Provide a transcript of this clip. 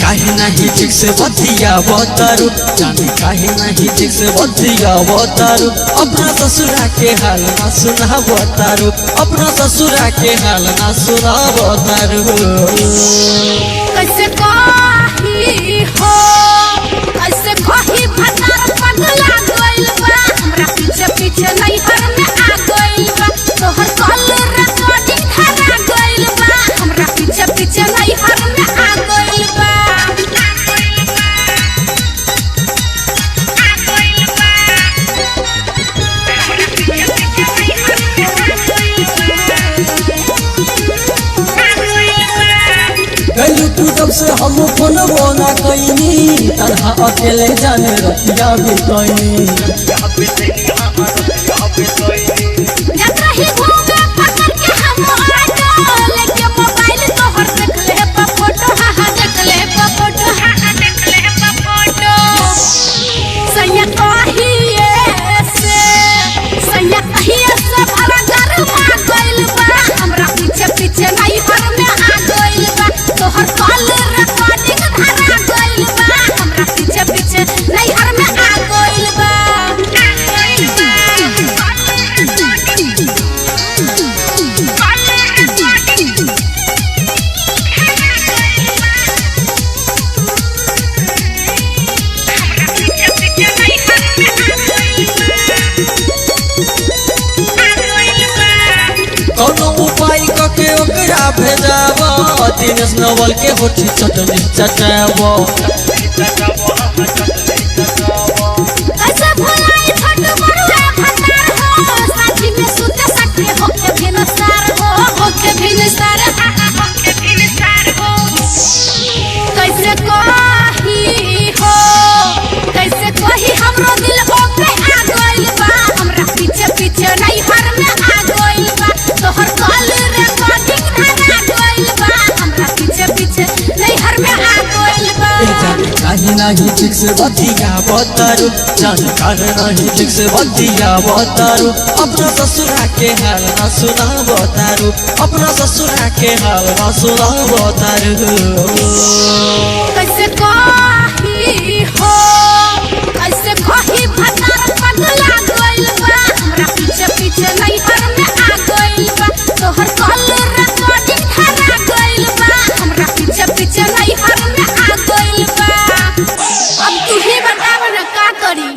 काहे नहीं ठीक से बतिया बतारू, जाने काहे नहीं ठीक से बतिया बतारू। अपना ससुरा के हाल ना सुना बतारू, अपना ससुरा के हाल ना सुना बतारू। कैसे कही हो, कैसे कही भतार पगला गइल बा, हमरा पीछे पीछे नैहर में आ गइल बा। तोहर कॉल रिकॉर्डिंग धरा गइल बा, हमरा पीछे पीछे नैहर में आ गइल बा। गलू तू जब से हम फोन ना कैनी, तन्हा अकेले जाने रतिया बितैनी। जब रही घूमे पकड़ के हम ऑटो, लेके मोबाइल तोहर देख ले बा फोटो, हा हा देख ले बा फोटो, हा हा देख ले बा फोटो। सैया कहिए से, सैया कहिए से भरा गरमा गइल बा, हमरा पीछे पीछे नैहर में आ गइल बा। तोहर कॉल रिकॉर्डिंग धरा गइल बा, हमरा पीछे पीछे नैहर में आ गइल बा। कोनो उपाय कके ओकरा भेजाब, दिनेश नवल के होठी चटनी चटाब। कैसे भुलाई छोट बड़ुआ भतार हो, साथी में सुते सके होके भिनसार हो, होके भिनसार, हा हा होके भिनसार हो। कैसे कही हो, कैसे कही हमरो दिल ओके आ गइल बा, हमरा पीछे पीछे नैहर में आ गइल बा। तोहर कॉल रिकॉर्डिंग धरा गइल बा, हमरा पीछे पीछे नैहर में आ गइल बा। ए जाने काहे नाही ठीक से बतिया बतारू, जाने काहे नाही ठीक से बतिया बतारू। अपना ससुरा के हाल ना सुना बतारू, अपना ससुरा के हाल ना सुना बतारू। कैसे कही हो, कैसे कही भतार पगला गइल बा, हमरा पीछे पीछे नैहर में आ गइल बा। तोहर कॉल रिकॉर्डिंग धरा गइल बा, हमरा पीछे पीछे नैहर में आ गइल बा। अब तू ही बताव न का करी।